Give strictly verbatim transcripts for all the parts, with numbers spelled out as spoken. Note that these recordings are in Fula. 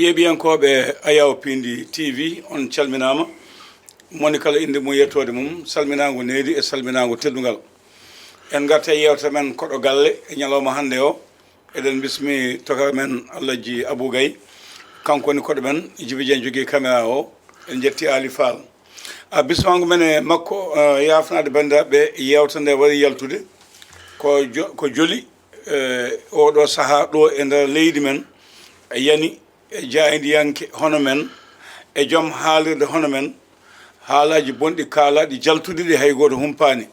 Yeeɓiyankooɓe Ayaw Piindi T V, on calminaama. Moni kala innde mum, yettoode mum, salminaango needi e salminaango teddungal. En ngarta e yeewtere men Koɗo Galle e ñalawma hannde o. Eɗen bismi tokara men Alhaji Abou Gaye. Kanko woni koɗo men, Jibi Dieng jogii caméra o. En njetti Ali Fall. A bismango men e makko, eh, yaafnaade banndiraaɓe, yeewtere nde waɗi yaltude. Ko jo-, ko joli, eh, oɗo sahaa ɗo e nder leydi men, yani e jaayndiyanke hono men, e joom haalirde hono men, haalaaji bonɗi kaalaaɗi jaltuɗi ɗi hay gooto humpaani.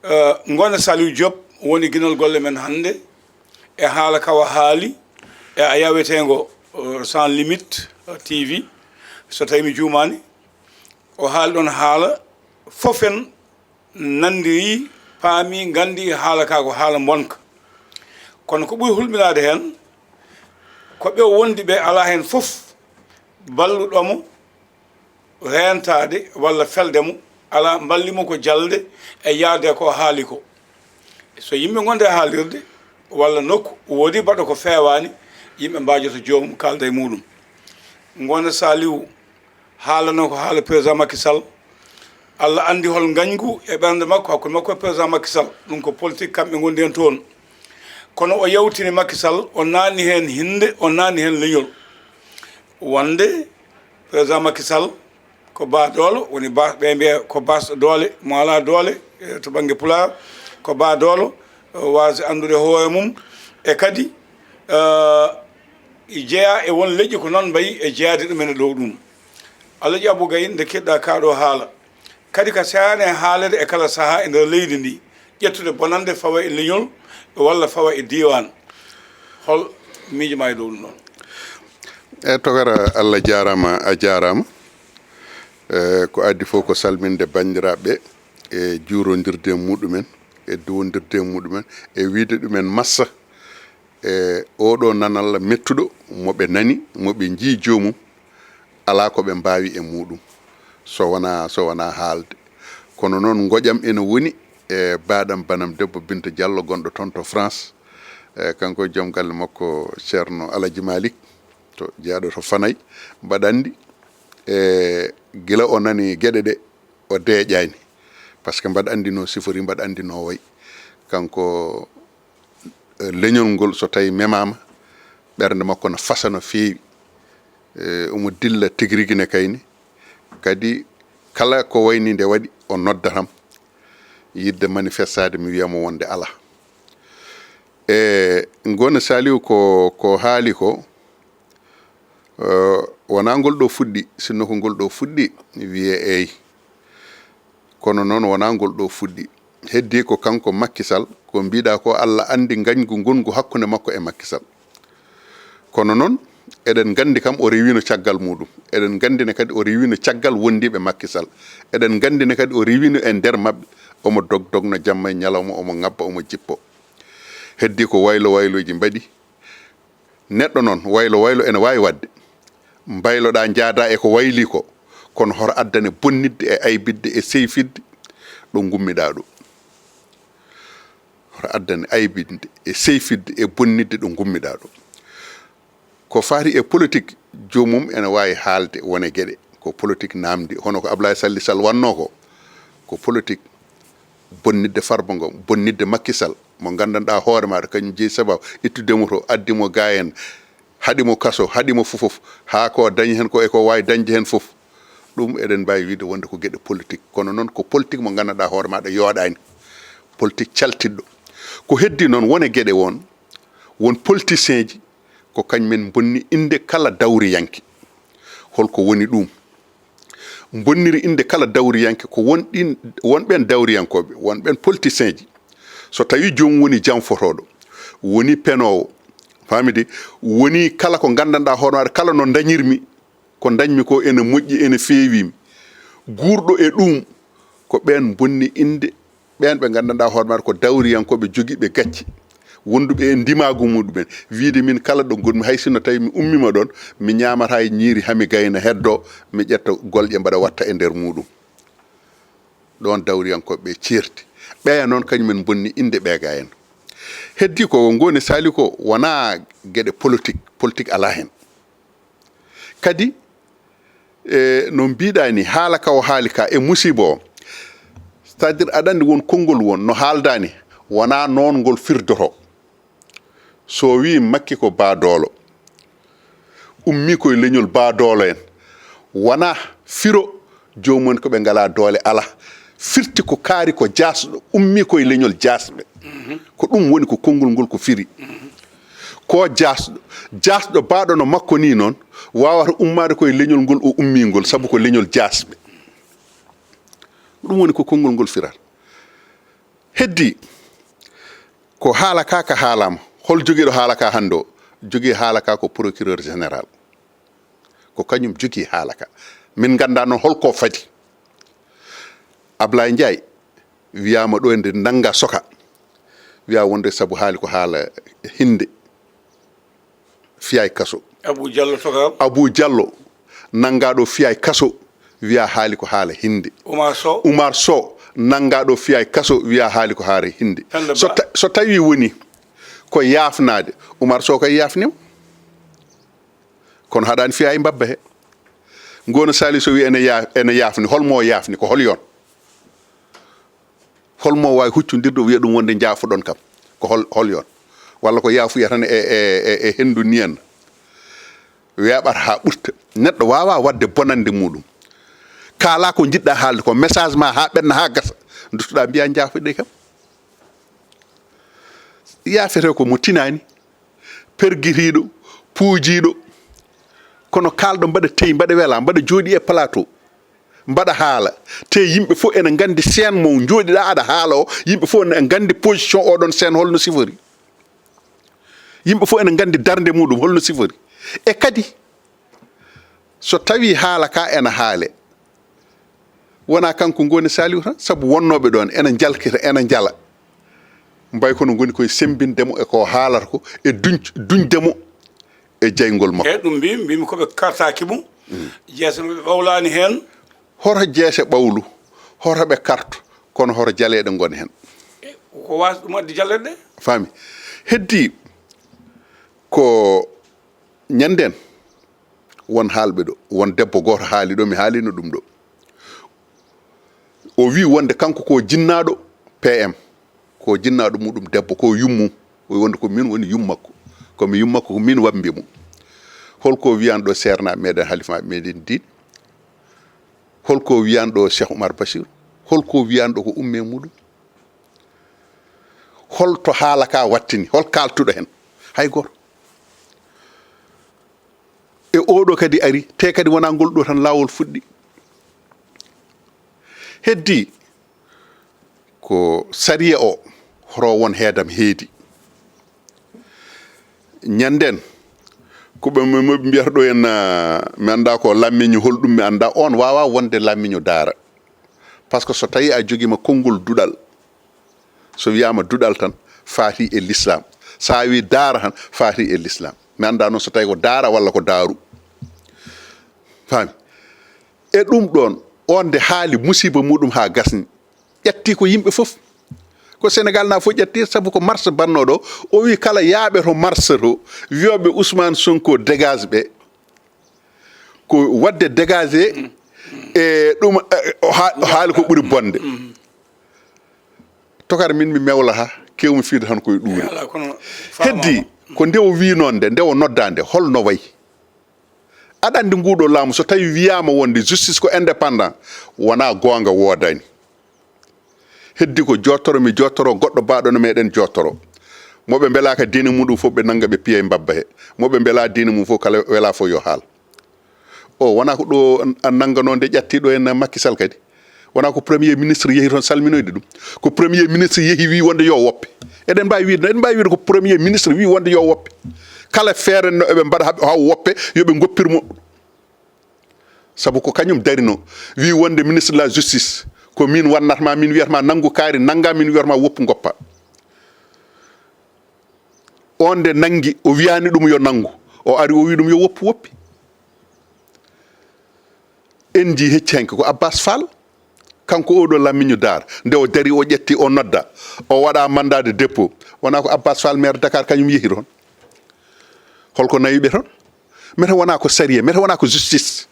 Eh, Ngoone Saliou Diop woni ginol golle men hannde, e haala ka o haali, e a yaweteengo, eh, Sans Limite, eh, T V, so tawii mi juumaani, o haali ɗoon haala fof en nanndiri, paami, nganndi haala ka ko haala mbonka. Kono ko ɓuri hulɓinaade heen, ko ɓe wondi ɓe alaa heen fof balluɗo mo reentaade walla felde mo, alaa mballi mo ko jalde e yaade ko haali ko. So yimɓe ngonde e haalirde walla nokku, woodi baɗɗo ko feewaani, yimɓe mbaajoto joomum kaalda e muɗum. Ngoone Saliou haalano ko haala président Macky Sall. Allah anndi hol ngañgu e ɓernde makko, hakkunde makko e président Macky Sall. Ɗum ko politique, kamɓe ngondi heen toon. Kono o yawtini Macky Sall, o naatni heen hinnde, o naatni heen leñol. Wonde président Macky Sall ko baadoolo, woni ba-, ɓe mbiya ko baasɗo doole, mo alaa doole, eh, to bannge Pulaar, ko baadoolo, eh, waasde anndude hoore mum. E kadi, eh, jeyaa e won leƴƴi ko noon mbayi e jeyaade ɗumen e dow ɗum. Alhaji Abou Gaye, nde keɗɗa kaa ɗo haala, kadi ka seyaani e haalede e kala sahaa e nder leydi ndi, ƴettude bonannde fawa e leñol walla fawa e diiwaan. Hol miijo ma e dow ɗum ɗoon? E tokara, Allah jaaraama, a jaaraama. E ko addi fof ko salminde banndiraaɓe e juurondirde e muɗumen, e duwondirde e muɗumen, e wiide ɗumen massa. E oɗo nanalla mettuɗo mo ɓe nani, mo ɓe njii joomum, alaa ko ɓe mbaawi e muɗum so wonaa, so wonaa haalde. Kono noon, ngoƴam ene woni e baaɗam banam debbo Binta Diallo, gonɗo toon to France. E kanko e joom galle makko Ceerno Alaji Malik, to, jeyaaɗo to Fanay. Mbaɗa anndi, e gila o nani geɗe ɗe, o deeƴaani. Par ce que mbaɗa anndi no sifori, mbaɗa anndi no wayi. Kanko, eh, leñol ngol, so tawi memaama, ɓernde makko no fasa no feewi. Eh, omo dilla tigi rigi ne kayni. Kadi kala ko wayni nde waɗi, o noddatam yidde manifestaade, mi wiya mo wonde alaa. E Ngoone Saliou, ko, ko haali ko, eh, wonaa ngol ɗo fuɗɗi, sinno ko ngol ɗo fuɗɗi, wiyee eey. Kono noon wonaa ngol ɗo fuɗɗi. Heddii ko kanko Macky Sall, ko mbiɗa ko, Allah anndi ngañgu ngongu hakkunde makko e Macky Sall. Kono noon, eɗen nganndi kam o rewiino caggal muɗum. Eɗen nganndi ne kadi o rewiino caggal wondiiɓe Macky Sall. Eɗen nganndi ne kadi o rewiino e nder maɓɓe. Omo dog dogno jamma e ñalawma, omo ŋabba, omo jippo. Heddii ko waylo waylooji mbaɗi. Neɗɗo noon, waylo waylo ene waawi waɗde. Mbayloɗaa, njaadaa e ko waylii ko, kono hoto addane bonnitde e aybitde e seyfitde ɗo ngummiɗaa ɗo. Hoto addane aybitde e seyfitde e bonnitde ɗo ngummiɗaa ɗo. Ko faati e politik, joomum ene waawi haalde wone geɗe. Ko politik naamndi, hono ko Ablaye Sall Sall wannoo ko. Ko politik bonnitde Farba Ngom, bonnitde Macky Sall, mo nganndanɗaa hoore maaɗa, kañum jeyi sababu ittude mo to, addi mo ga en, haɗi mo kaso, haɗi mo fof fof, haa ko dañi heen ko e ko waawi dañde heen fof. Ɗum eɗen mbaawi wiyde wonde ko geɗe politik. Kono noon ko politik mo nganndanɗaa hoore maaɗa yooɗaani. Politik caltiɗɗo. Ko heddi noon wone geɗe won, won politicien ji, ko kañumen mbonni innde kala dawriyanke. Holko woni ɗum? Mbonniri innde kala dawriyanke ko won ɗin, won ɓen dawriyankooɓe, won ɓen politicien ji. So tawii joomum woni janfotooɗo, woni penoowo, faamidi, woni kala ko nganndanɗaa hoore maaɗa, kala no ndañirmi, ko ndañmi ko ene moƴƴi, ene feewi mi. Guurɗo e ɗum, ko ɓeen mbonni innde ɓeen ɓe nganndanɗaa hoore maɓɓe ko dawriyankooɓe jogiiɓe gacce, wonduɓe e ndimaagu muɗumen, wiide min kala ɗo ngonmi, hay sinno tawi mi ummiima ɗoon, mi ñaamataa e ñiiri haa mi gayna heddoo, mi ƴetta golƴe mbaɗa watta e nder muɗum. Ɗoon dawriyankooɓe ɓe ceerti. Ɓeya noon kañumen mbonni innde ɓeega en. Heddii ko Ngoone Saliou ko wonaa geɗe politik, politik alaa heen. Kadi, e no mbiɗa ni, haala ka o haali ka e musiba o, c'est-à-dire aɗa anndi won konngol won no haalda ni, wonaa noon ngol firdoto. So wii Makki ko baadoolo, ummii koye leñol baadoolo en, wonaa firo joomum en ko ɓe ngalaa doole, alaa. Firti ko kaari ko jaasɗo, ummii koye leñol jaasɓe. Ko ɗum woni ko konngol ngol ko firi. Ko jaasɗo, jaasɗo baaɗo no makko ni noon, waawata ummaade koye leñol ngol o ummii ngol, sabu ko leñol jaasɓe. Ɗum woni ko konngol ngol firata. Heddi ko haala ka ka haalaama. Hol jogiiɗo haala ka hannde o? Jogii haala ka ko procureur général. Ko kañum jogii haala ka. Min ngannda noon hol ko fadi. Ablaye Ndiaye wiyaama ɗo e nde nannga soka. Wiyaa wonde sabu haali ko haala hinnde. Fiyaa e kaso. Abou Diallo soka. Abou Diallo nanngaa ɗo fiyaa e kaso, wiyaa haali ko haala hinnde. Oumar Sow. Oumar Sow nanngaa ɗo fiyaa e kaso, wiyaa haali ko haala hinnde. Penda so, Ba. Ta, so tawii woni ko yaafnaade, Oumar Sow kay yaafniima. Kono haɗaani fiyaa e mbabba he. Ngono Saliou Sow wi ene ya, ene yaafni, hol mo yaafni, ko hol yon? Hol mo waawi huccondirde wiya ɗum wonde njaafoɗon kam? Ko hol, hol yon? Walla ko yaafuya tan e, e, e, e henndu niyan? Weeɓata haa ɓurta. Neɗɗo waawaa waɗde bonannde muɗum. Kaalaa ko njiɗɗaa haalde ko, message ma haa ɓenna haa gasa. Nduttuɗaa mbiyaa njaafoɗe kam. Yaafete ko mo tinaani, pergitiiɗo, puujiiɗo. Kono kaalɗo mbaɗa teyi, mbaɗa wela, mbaɗa jooɗi e plateau, mbaɗa haala. Te yimɓe fof ene nganndi seen mo njooɗiɗaa aɗa haala o, yimɓe fof ene nganndi position oɗon seen holno sifori. Yimɓe fof ene nganndi darnde muɗum holno sifori. E kadi, so tawii haala ka ena haale, wonaa kanko ngoni Saliou tan, sabu wonnooɓe ɗoon ena njalkita, ena njala. Mbay kono ngoni koye semmbinde mo e ko haalata ko, e duñ-, duñde mo e jeyngol makko. E ɗum mbi-, mbimi ko ɓe kartaaki mo. Jeese maɓɓe ɓawlaani heen. Hoto jeese ɓawlu, hoto ɓe karto, kono hoto jaleeɗe ngon heen. E, ko waasde ɗum addi jaleeɗe ɗe? Faami. Heddi ko ñanden won haalɓe ɗo, won debbo gooto haali ɗo, mi haalino ɗum ɗo. O wi wonde kanko ko jinnaaɗo P M, ko jinnaaɗo muɗum debbo, ko yummum. O wi wonde ko min woni yummakko, ko mi yummakko, ko min wambi mo. Holko wiyan ɗo seernaaɓe meɗen, halifaaɓe meɗen diin? Holko wiyan ɗo Cheikh Oumar Bachir? Holko wiyan ɗo ko umme muɗum? Hol to haala ka wattini? Hol kaltuɗo hen? Hay gooto. E oɗo kadi ari, te kadi wona ngol ɗo tan laawol fuɗɗi. Heddi ko sariya o, hoto won heedam heedi. Ñanden, ko ɓe mo-, mo ɓe mbiyata ɗo en, ah, mi annda ko lammiño holɗum mi annda, on wawa wonde lammiño daara. Par ce que so tawi a jogiima konngol duɗal, so wiyaama duɗal tan, faati e l'islam. So a wi daara tan, faati e l'islam. Mi annda noon so tawi ko daara walla ko daaru. Faami? E ɗum ɗoon, on de haali musiba muɗum haa gasni. Ƴatti ko yimɓe fof. Ko Sénégal na fof ƴatti, sabu ko mars mbaɗnoo ɗo. O wi kala yaaɓe to mars to, wiyooɓe Ousmane Sonko dégage ɓe. Ko waɗde dégagé e ɗum, e, o ha-, o haali ko ɓuri bonde. Tokar min mi mewlata, kewmi fiide tan koye ɗuuri. Ala, kono faama. Heddi, ko nde o wi noon nde, nde o nodda nde, holno wayi? Aɗa anndi nguɗo laamu, so tawi wiyaama wonde justice ko indépendant, wona goonga woodani. Heddi ko jottoro mi jottoro, goɗɗo baaɗo no meɗen jottoro. Mo ɓe mbelaka diine muɗum fof, ɓe nanga ɓe piya e mbabba he. Mo ɓe mbela diine mum fof, kala wela fof yo haal. O wona ko ɗo an-, an nangano nde ƴatti ɗo en Macky Sall kadi. Wona ko premier ministre yehi toon salminoyde ɗum. Ko premier ministre yehi wi wonde yo woppe. Eɗen mbawi wiide, eɗen mbawi wiide ko premier ministre wi wonde yo woppe. Kala feere no eɓe mbaɗa ha, ha woppe, yo ɓe goppir mo. Sabu ko kañum darino, wi wonde ministre de la justice, ko min wannata ma, min wiyata ma nanngu kaari, nannga, min wiyata ma woppu, ngoppa. On nde nanngi, o wiyani ɗum yo nanngu, o ari o wi ɗum yo woppu, woppi. En njii hecci hanki ko Abbas Fall, kanko oɗo lammiño daar, nde o dari o ƴetti o nodda, o waɗa mandat de dépôt, wona ko Abbas Fall maire Dakar kañum yehi toon? Holko nawi ɓe toon? Mete wonaa ko sariya, mete wonaa ko justice.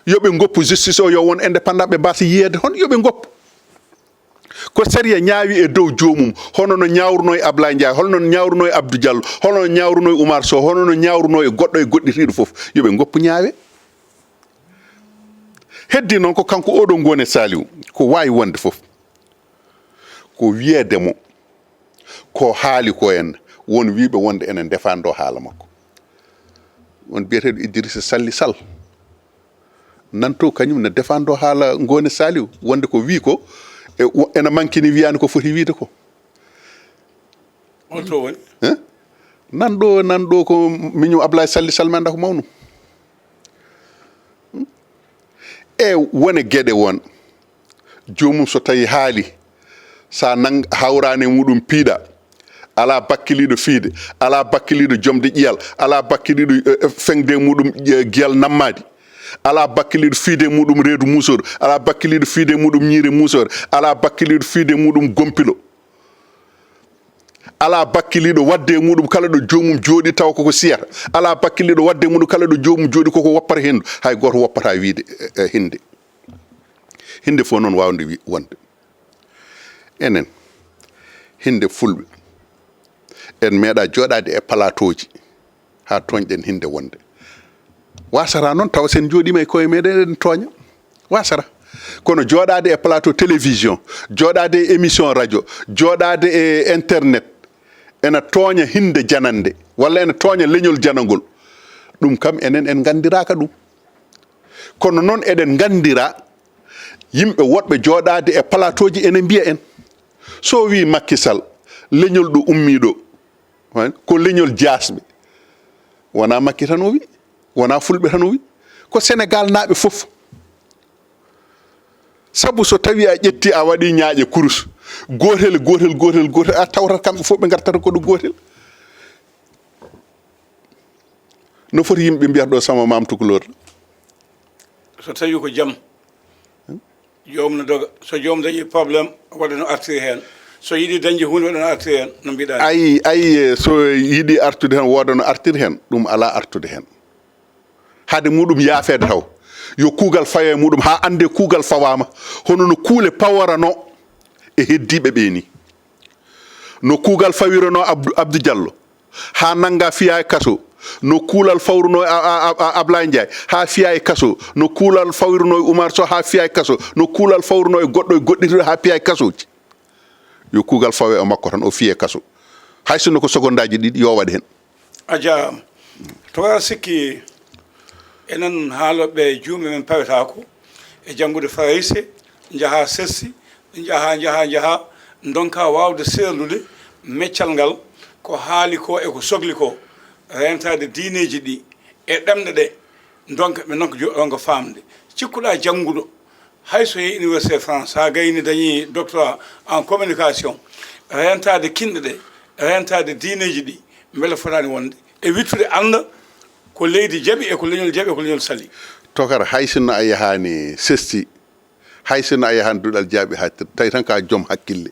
Yo ɓe ngoppu justice o, yo won indépendant, ɓe mbaasa yiyeede hon, yo ɓe ngoppu. Ko sariya ñaawi e dow joomum, hono no ñaawruno e Ablaye Ndiaye, hono no ñaawruno e Abdou Diallo, hono no ñaawruno e Oumar Sow, hono no ñaawruno e goɗɗo e goɗɗitiiɗo fof, yo ɓe ngoppu ñaawe. Heddi noon ko kanko oɗo Ngoone Saliou, ko waawi wonde fof, ko wiyeede mo ko haali ko en, won wiiɓe wonde enen ndefando haala makko. On biyeteeɗo Idrissa Sall Sall, nanto kañum ne defando haala Ngoone Saliou, wonde ko wii ko, e, wo-, ena mankini wiyaani ko foti wiide ko. Holto woni? Eh? Nan ɗo, nan ɗo ko miñum Ablaye Sall Sall, mi annda ko mawnum. E wone geɗe won, joomum so tawi haali, sa nang-, hawrani e muɗum piiɗa, ala bakkiliiɗo fiide, ala bakkiliiɗo jomde ƴiyal, ala bakkiliiɗo, eh, eh, feŋde e muɗum, eh, giyal nammaadi, ala bakkiliiɗo fiide e muɗum reedu muusooru, ala bakkiliiɗo fiide e muɗum ñiire muusooru, ala bakkiliiɗo fiide e muɗum gompilo. Alaa bakkiliiɗo waɗde e muɗum kala ɗo joomum jooɗi tawa koko siyata. Alaa bakkiliiɗo waɗde e muɗum kala ɗo joomum jooɗi koko woppata henndu. Hay gooto woppataa wiide, e, e, hinde. Hinde fof noon waawde wi-, wonde. Enen, hinde fulɓe, en meeɗa jooɗaade e plateauji haa tooñɗen hinde wonde. Wasata noon tawa sen jooɗiima e koye meɗen eɗen tooña. Wasata. Kono jooɗaade e plateau télévision, jooɗaade e émission radio, jooɗaade e internet, ena tooña hinde janande, walla ena tooña leñol janangol, ɗum kam enen en nganndiraaka ɗum. Kono noon eɗen nganndira yimɓe woɗɓe jooɗaade e plateauji ene mbiya en, so wii Macky Sall, leñol ɗo ummii ɗo, Hein? Ko leñol jaasɓe. Wonaa Makki tan o wi, wonaa Fulɓe tan o wi, ko Senegaal naaɓe fof. Sabu so tawi a ƴetti a waɗi ñaaƴe kurus, gootel, gootel, gootel, gootel, a tawtat kamɓe fof ɓe ngartata ko ɗo gootel. No foti yimɓe mbiyata ɗo sama maam tukulor? So tawi ko jam, joom no doga. So joom dañi problème, waɗa no artiri heen. So yiɗi dañde huunde, waɗa no artiri heen, no mbiɗaa ni. Ayi, ayi, eh, so yiɗi artude heen, wooda no artiri heen, ɗum alaa artude heen. Hade muɗum yaafeede taw, yo kuugal fawe e muɗum haa annde kuugal fawaama, hono no kuule paworanoo e heddiiɓe ɓee ni. No kuugal fawiranoo Abdou, Abdou Diallo, haa nannga fiya e kaso, no kuulal fawruno e a, a, a, a, Ablaye Ndiaye, haa fiya e kaso, no kuulal fawruno e Oumar Sow, haa fiya e kaso, no kuulal fawruno e goɗɗo e goɗɗitiiɗo, haa fiya e kasooji. Yo kuugal fawe e makko tan, o fiye kaso. Hay sinno ko sogondaaji ɗiɗi, yo waɗ heen. A jaaraama. To aɗa sikki enen haalooɓe juumɓe men pawetaako e janngude Farayse, njaha Sessi, njaha, njaha, njaha, ndonka waawde seerlude meccal ngal, ko haali ko e ko sokli ko, reentaade diineeji ɗi e ɗemɗe ɗe, ndonka ɓe, ndonka jo-, ndonka faamde. Cikkuɗaa jannguɗo, hay so yehi Université France, haa gayni dañi doctorat en communication, reentaade kinɗe ɗe, reentaade diineeji ɗi, mbele fotaani wonde e wittude annda ko leydi jaɓi e ko leñol jaɓi e ko leñol sali. Tokar, hay sinno a yahaani Sesti, hay sinno a yahaani Duɗal Jaaɓi haa tawi tan ko a joom hakkille,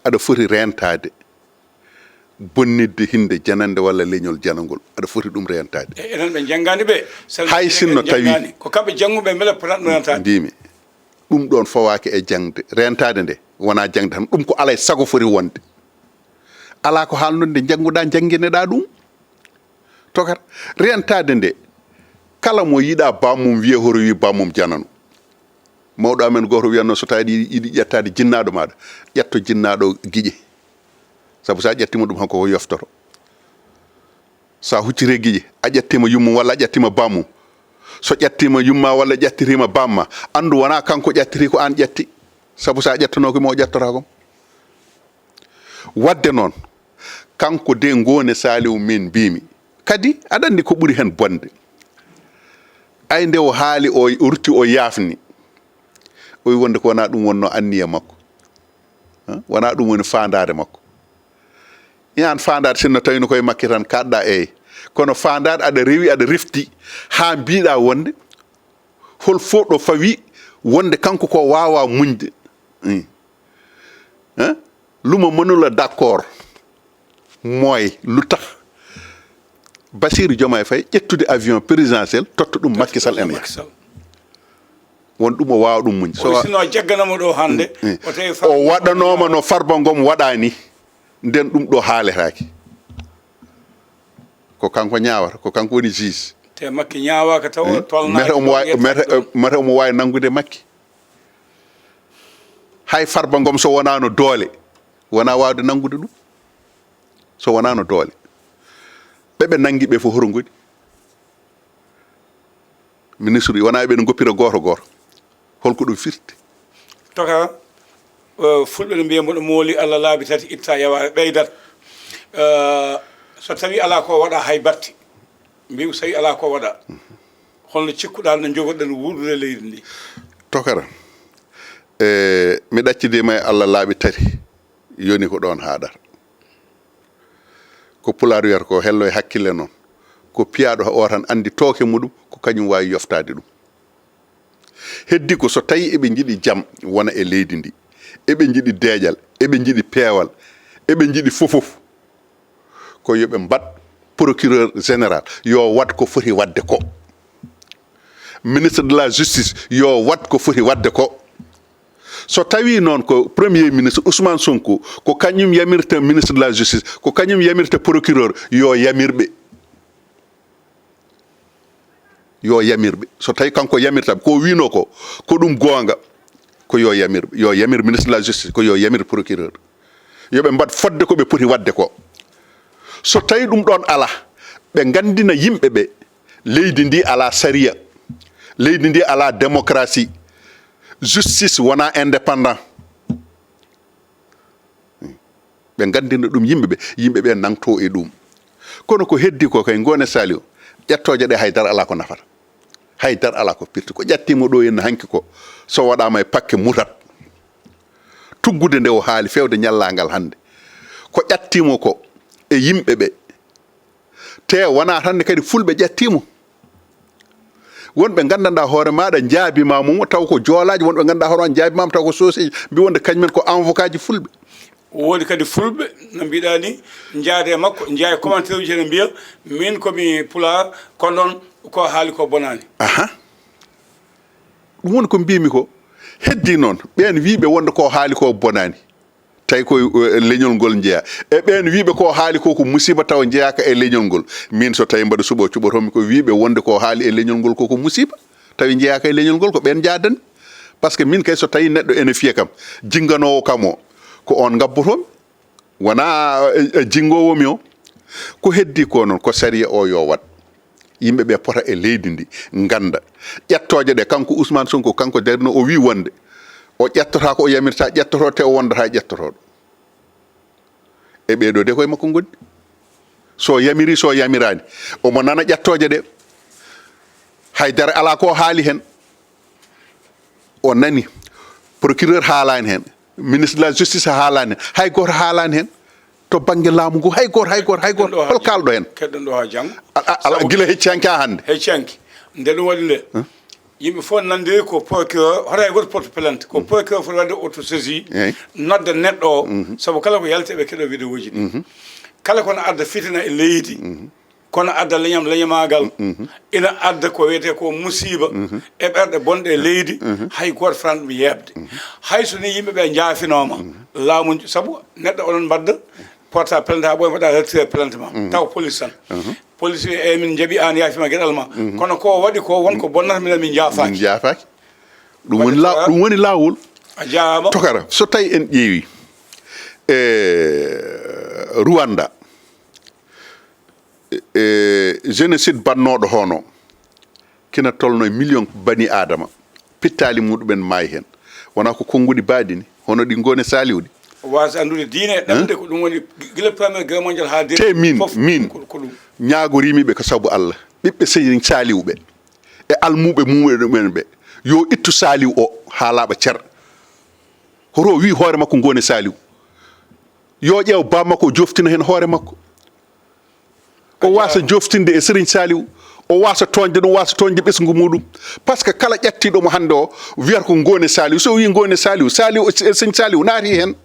aɗa foti reentaade bonnitde hinde janande walla leñol janangol, aɗa foti ɗum reentaade. E enen ɓe njanngaani ɓe, sabu hay sinno tawi ko kamɓe jannguɓe mbele potatno reentaade. Mbimi, ɗum ɗoon fawaaki e jaŋde, reentaade nde wonaa jaŋde tan, ɗum ko alaa e sago foti wonde. Alaa ko haalnoo nde njannguɗaa, njanngineɗaa ɗum. Tokar, reentaade nde, kala mo yiɗaa bammum wiye hoto wi bammum janano. Mawɗo amen gooto wiyatno, so tawi yiɗi ƴettaade jinnaaɗo maaɗa, ƴetto jinnaaɗo giƴe. Sabu so a ƴettiima ɗum, hanko ko yoftoto. So a huccitee giƴe, a ƴettiima yummum walla a ƴettiima bammum. So ƴettiima yumma walla ƴettitiima bamma, anndu wonaa kanko ƴettiti, ko aan ƴetti. Sabu so a ƴettanooko mo, o ƴettotaako mo. Waɗde noon, kanko de Ngoone Saliou min mbimi. Kadi, aɗa anndi ko ɓuri heen bonde. Ay nde o haali, o, o rutti, o yaafni. O wi wonde ko wonaa ɗum wonnoo anniya makko. Hein? Wonaa ɗum woni faandaare makko. Ian faandaare, sinno tawino koye Makki tan kaɗɗa, eey. Kono faandaare aɗa rewi, aɗa refti, haa mbiɗa wonde hol fof ɗo fawi wonde kanko ko waawa muñde. Hmm. Hein? Lu ma mënula d'accord mooy lu tax Bassirou Diomaye Faye ƴettude avion présidentiel, totta ɗum Macky Sall en yaha. Won ɗum o waawa ɗum muñ. So o sino jagganamo ɗo hannde, mm, o tawi o waɗanooma no Farba Ngom waɗani, nden ɗum ɗo haaletaake. Ko kanko ñaawata, ko kanko woni juge. Te Macky ñaawaaka taw, eh? Tolnaaki mete omo waawi, mete, mete omo waawi nanngude Macky. Hay Farba Ngom so wonaano doole, wonaa waawde nanngude ɗum. So wonaano doole. Ɓe ɓe nanngi ɓe fof hoto ngoni? Ministre, wonaa eɓen ngoppira gooto gooto. Holko ɗum firti? Toka, eh, fulɓe no mbiya mboɗo mooli Allah laabi tati, itta yawa ɓeydat. Eh, so tawi alaa ko waɗa hay batti. Mbiimi so tawi alaa ko waɗa. Holno cikkuɗaa no njogoɗen wuurdude leydi ndi? Tokara, eh, mi ɗaccidiima e Allah laabi tati. Yoni ko ɗoon haaɗata. Ko pulaar wiyata ko hello e hakkille noon. Ko piyaaɗo o tan anndi tooke muɗum, ko kañum waawi yoftaade ɗum. Heddi ko so tawi eɓe njiɗi jam wona e leydi ndi, eɓe njiɗi deeƴal, eɓe njiɗi peewal, eɓe njiɗi fofof, ko yo ɓe mbaɗ procureur général, yo waɗ ko foti waɗde ko. Ministre de la justice, yo waɗ ko foti waɗde ko. So tawi noon ko Premier ministre Ousmane Sonko, ko kañum yamirta ministre de la justice, ko kañum yamirta procureur, yo yamirɓe. Yo yamirɓe. So tawi kanko yamirta ɓe, ko wino ko, ko ɗum goonga, ko yo yamirɓe. Yo yamir ministre de la justice, ko yo yamir procureur. Yo ɓe mbaɗ fodde ko ɓe poti waɗde ko. So tawi ɗum ɗoon alaa, ɓe nganndina yimɓe ɓe, leydi ndi alaa sariya, leydi ndi alaa démocratie, justice wonaa indépendant. Ɓe nganndina ɗum yimɓe ɓe, yimɓe ɓe nangto e ɗum. Kono ko heddi ko kay, Ngoone Saliou, ƴettooje ɗe hay dara alaa ko nafata. Hay dara alaa ko pirti. Ko ƴattiimo ɗo henna hanki ko, so waɗaama e pakke mutat. Tuggude nde o haali feewde ñallaagal hannde. Ko ƴattiimo ko e yimɓe ɓe. Te wonaa tan ne kadi fulɓe ƴattiimo. Wonɓe nganndanɗaa hoore maaɗa njaabimaama mo taw ko joolaaji, wonɓe nganndanɗaa hoore maaɗa njaabimaama taw ko sooseeji, mbi wonde kañumen ko avocat ji fulɓe. Woodi kadi fulɓe, no mbiɗaa ni, njaade e makko, njeya e commentaire uji, ene mbiya, min ko mi pulaar, kono noon ko haali ko bonaani. Aha. Ɗum woni ko mbimi ko. Heddi noon, ɓeen wiiɓe wonde ko haali ko bonaani. Tawi ko, eh, leñol ngol njeyaa. E ɓeen wiiɓe ko haali ko ko musiba taw njeyaaka e leñol ngol. Min so tawi mbaɗa suɓo cuɓotomi ko wiiɓe wonde ko haali e leñol ngol ko ko musiba. Tawi njeyaaka e leñol ngol ko ɓeen njaadani. Par ce que min kay so tawi neɗɗo ene fiya kam, jinganoowo kam o, ko on ngabbotomi. Wonaa, eh, eh, jinngoowo mi o. Ko heddi ko noon, ko sariya o yo waɗ. Yimɓe ɓe pota e leydi ndi, ngannda. Ƴettooje ɗe, kanko Ousmane Sonko, kanko darino, o wii wonde o ƴettotaako, o yamirta ƴettoto, te o wondata ƴettotooɗo. E ɓee ɗoo de koye makko ngoni. So yamiri, so yamiraani, omo nana ƴettooje ɗe. Hay dara alaa ko haali heen. O nani, procureur haalaani heen, ministre de la justice haalaani heen, hay gooto haalaani heen. To bannge laamu ngu, hay gooto, hay gooto, hay gooto. Hol kaalɗo heen? Keɗɗen ɗo haa janngo. A, a, ala, gila hecci hanki haa hannde. Hecci hanki. Nde ɗum waɗi nde, yimɓe fof nanndiri ko procureur, hoto hay gooto porte plainte. Ko procureur foti waɗde autosaisie, nodda neɗɗo o, sabu kala ko yalti eɓe keɗoo vidéo ji ɗi. Kala ko no adda fitina e leydi, kono adda leñam leñamaagal, ina adda ko wiyetee ko musiba e ɓerɗe bonɗe e leydi, hay gooto fotani ɗum yeeɓde. Hay so ni yimɓe ɓe njaafinooma, laamu, sabu neɗɗo onon mbaɗa porte plainte haa ɓooya mbaɗa retiré plainte ma, taw police tan. Police wiya, "Eey, min njaɓi aan, yaafiima geɗal ma." Kono ko waɗi ko, won ko bonnata, minen min njaafaaki. Min njaafaaki. Ɗum woni la-, ɗum woni laawol. A jaaraama. Tokara, so tawi en ƴeewi, e, Rwanda, e, génocide bannooɗo hono kina tolno e million bani Adama, pittaali muɗumen maayi heen. Wonaa ko konnguɗi baaɗi ni, hono ɗi Ngoone Saliou ɗi. Waasa anndude diine e ɗemɗe, ko ɗum woni gila Première Guerre mondiale haa te min, fof, min ko, ko ɗum. Ñaagoriimi ɓe ko sabu Allah. Ɓiɓɓe Serigne Saliou ɓe e almuuɓe mumen ɓe, yo ittu Saliou o haa laaɓa cer. Hoto o wii hoore makko Ngoone Saliou. Yo ƴeew baa makko, o joftina heen hoore makko. O waasa joftinde e Serigne Saliou, o waasa tooñde ɗum, waasa tooñde ɓesngu muɗum. Par ce que kala ƴattiiɗo mo hannde o, wiyata ko Ngoone Saliou. So o wii Ngoone Saliou, Saliou, e Serigne Saliou naati heen.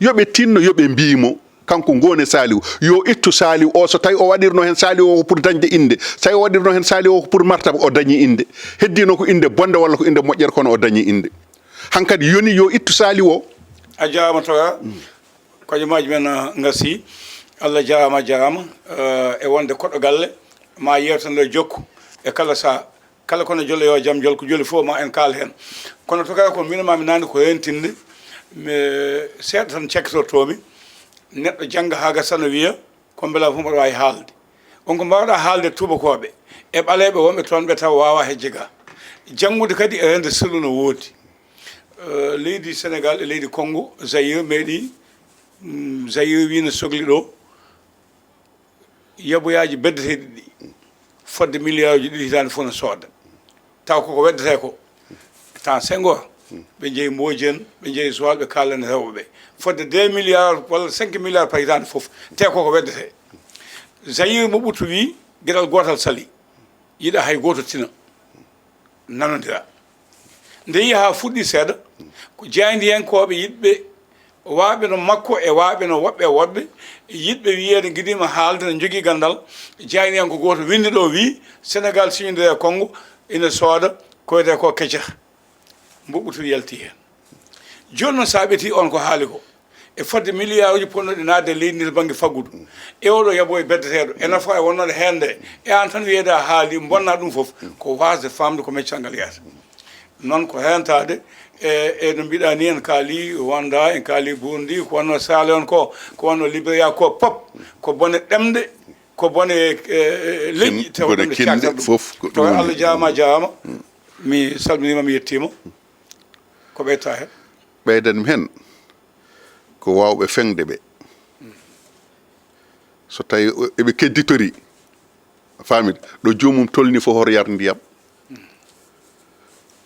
Yo ɓe tinno, yo ɓe mbiy mo, Kanko Ngoone Saliou, yo ittu Saliou o, so tawi o waɗirno heen Saliou o ko pour dañde innde, so tawi o waɗirno heen Saliou o ko pour martaba, o dañii innde. Heddiino ko innde bonnde walla ko innde moƴƴere, kono o dañii innde. Hankadi yoni yo ittu Saliou o. A jaaraama Toga. Kojomaaji men, uh, ngasii. Allah jaaraama, a jaaraama, uh, e wonde koɗo galle. Ma yeewtere nde jokku e kala saha. Kala kono jolo yo jam jol ko joli fof ma en kaal heen. Kono Toga, ko mbinoma mi nani ko hentinde. Mi seeɗa tan cakkitortoomi. Neɗɗo jannga haa gasa no wiya ko mbela fof mbaɗa waawi haalde. On ko mbaawɗa haalde tuubakooɓe e ɓaleeɓe wonɓe toon ɓe tawa waawa hejje ga. Janngude kadi e rende sirlu no woodi. Eh, leydi Sénégal e leydi Congo, Zaïre meeɗi, mm, Zaïre wii no sogli ɗo yaboyaaji beddeteeɗi ɗi fodde milliards uji ɗiɗi hitaande fof no sooda. Taw koko weddetee ko, temps Senghor, ɓe njehi Mbooji en, ɓe njehi Joal, ɓe kaalani rewɓe ɓe. Fodde deux milliards walla cinq milliards par hitaande fof, te koko weddetee. Zaïre mo ɓuttu wii geɗal gootal sali, yiɗa hay gooto tina, nanondira. Nde yehi haa fuɗɗi seeɗa, ko jaayndiyankooɓe yiɗɓe waaɓe no makko e waaɓe no woɓɓe e woɗɓe, yiɗɓe wiyeede ngiɗiima haalde no njogii ganndal. Jaayndiyanko gooto winndi ɗo wii, Sénégal siñondire e Congo ina sooda ko wiyetee ko kecax. Mbuɓɓutu yalti heen. Jooni noon, so a ɓetii on ko haali ko, e fodde milliards uji potnoɗi naatde e leydi ndi to bannge faggudu, e oɗo yaboye beddeteeɗo, e nafa e wonnoɗo heen nde, e aan tan wiyeede a haali, bonna ɗum fof, ko waasde faamde ko meccal ngal yahata. Noon ko heentaade e, e no mbiɗa ni, en kaali Rwanda, en kaali Burundi, ko wonno Sahel on ko, ko wonno Liberia ko, pop ko bone ɗemɗe, ko bone, e, e, leƴƴi tawa ɗum ne cakta ɗum. Fof ko to ɗum woni. Allah jaama, jaama. Mi salminiima, mi yettiima. Ko ɓeyta heen? Ɓeydan mi heen ko waawɓe feŋde ɓe, so tawi eɓe kedditori, a faamii, ɗo joomum tolni fof hoto yar ndiyam.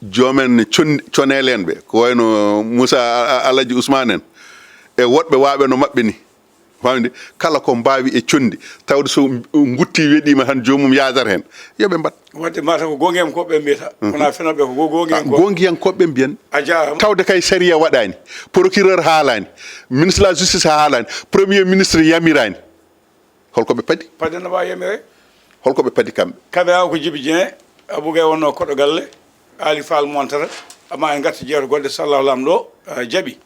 Joomen conndi, coneel en ɓe, ko wayno Moussa, A-, A-, Alhaji Ousmane en, e woɗɓe waaɓe no maɓɓe ni. Faamde, kala ko mbaawi e conndi, tawde so ngutti weɗiima tan joomum yaadata heen, yo ɓe mbaɗ. Waɗde mataw ko goongiyankooɓe ɓe mbiyata, wonaa fenooɓe, ko go-, goongiyankooɓe. Goongiyankooɓe ɓe mbiyan. A jaaraama. Tawde kay sariya waɗaani, procureur haalaani, ministre de la justice haalaani, premier ministre yamiraani. Holko ɓe padi? Padi no mbaawi yamire. Holko ɓe padi kamɓe? Kamɓe awa ko Jibi Jeŋ, Abou Gaye wonno koɗo galle, Aali Faal montata, amma en ngarta jeewte goɗɗe, so Allahu Laamɗo, eh, jaɓi.